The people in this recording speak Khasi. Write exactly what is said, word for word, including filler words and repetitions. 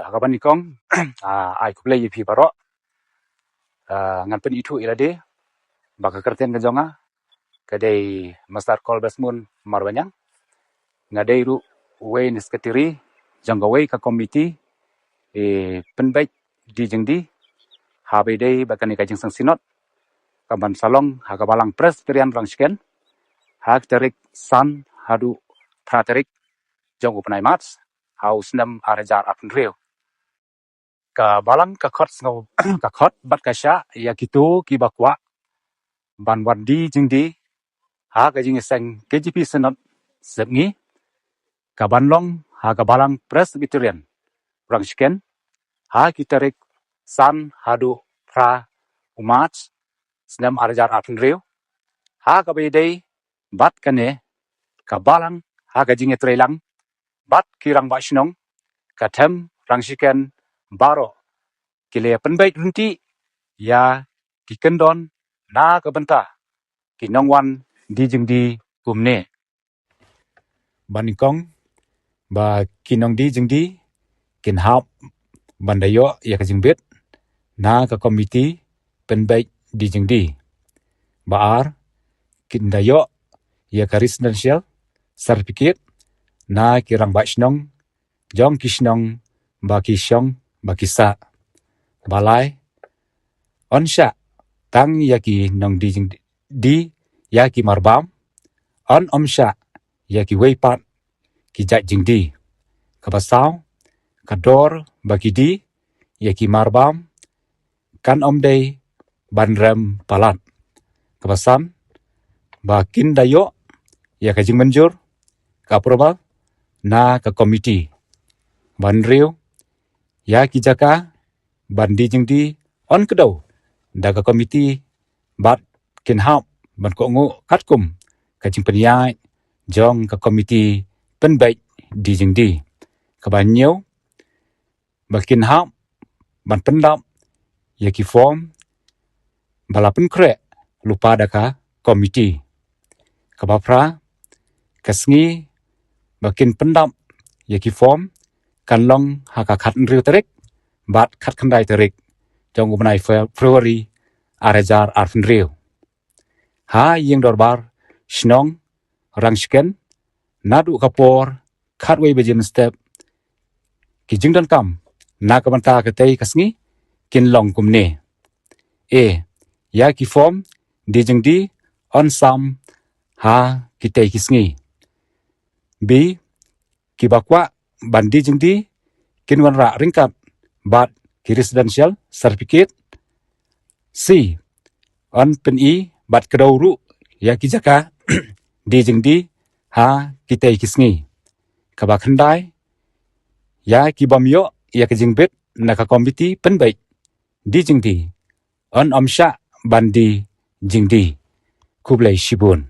Ka ban nyngkong, ah, ai khublei ïa phi baroh. Ah, ngan pynithuh ïa lade ba ka kyrteng ka jong nga ka dei Mister Kolbesmun Marbaniang. Nga dei ruh uwei na secretary jong kawei ka komiti, eh, pynbeit die jingdie ha ba ïadei bad kane ka jingseng synod ka ban sa long ha ka Balang Presbyterian Rangshken ha ka tarik san haduh phra tarik jong u bnai March ha u snem ar hajar arphew hynriew. Ka Balang ka khot sngew ka khot bad ka shah ïa kito kiba kwah ban wan die jingdie ha ka jingïaseng K J P Synod Sepngi ka ban long ha ka Balang Presbyterian Rangshken ha ki tarik san haduh phra u March snem ar hajar arphew hynriew. Ha kaba ïadei bad kane ka Balang ha ka jingïatreilang bad ki rangbah shnong, ka Them Rangshken baroh ki la pynbeit ryntih ïa ki kyndon na ka bynta ki nongwan die jingdie kumne. Ba nyngkong, ba ki nongdie jingdie kin hap ban da ïoh ïa ka jingbit na ka komiti pynbeit die jingdie. Ba ar, kin da ïoh ïa ka residential certificate na ki rangbah shnong jong ki shnong ba ki shong ba ki sah. Ba lai, yn shah tang ïa ki nongdie jingdie ïa ki marbam, yn ym shah ïa kiwei pat ki jait jingdie. Kaba saw, ka dor ba ki die ïa ki marbam kan ym dei ban rem palat. Kaba san, ba kin da ïoh ïa ka jingmynjur, ka approval na ka komiti. Ba hynriew, ïa ki jaka ban die jingdie yn kdew da ka komiti bad kin hap ban kohnguh katkum ka jingpynïaid jong ka komiti pynbeit die jingdie. Kaba hynñiew, ba kin hap ban pyndap ïa ki form ba la pynkhreh lypa da ka komiti. Kaba phra, ka sngi ba kin pyndap ïa ki form kan long ha ka khathynriew tarik bad khatkhyndai tarik jong u bnai Fe-, February ar hajar arphew hynriew. Ha ïing dorbar shnong Rangshken, naduh ka por khatwei baje mynstep, ki jingdonkam na ka bynta katei ka sngi kin long kumne. A, ïa ki form die jingdie yn sam ha kitei ki sngi. B, kiba kwah ban die jingdie kin wanrah ryngkat bad ki residential certificate. C, yn pyni bad kdew ruh ïa ki jaka die jingdie ha kitei ki sngi. Kaba khyndai, ïa ki bym ïoh ïa ka jingbit na ka komiti pynbeit die jingdie, yn ym shah ban die jingdie. Khublei shibun.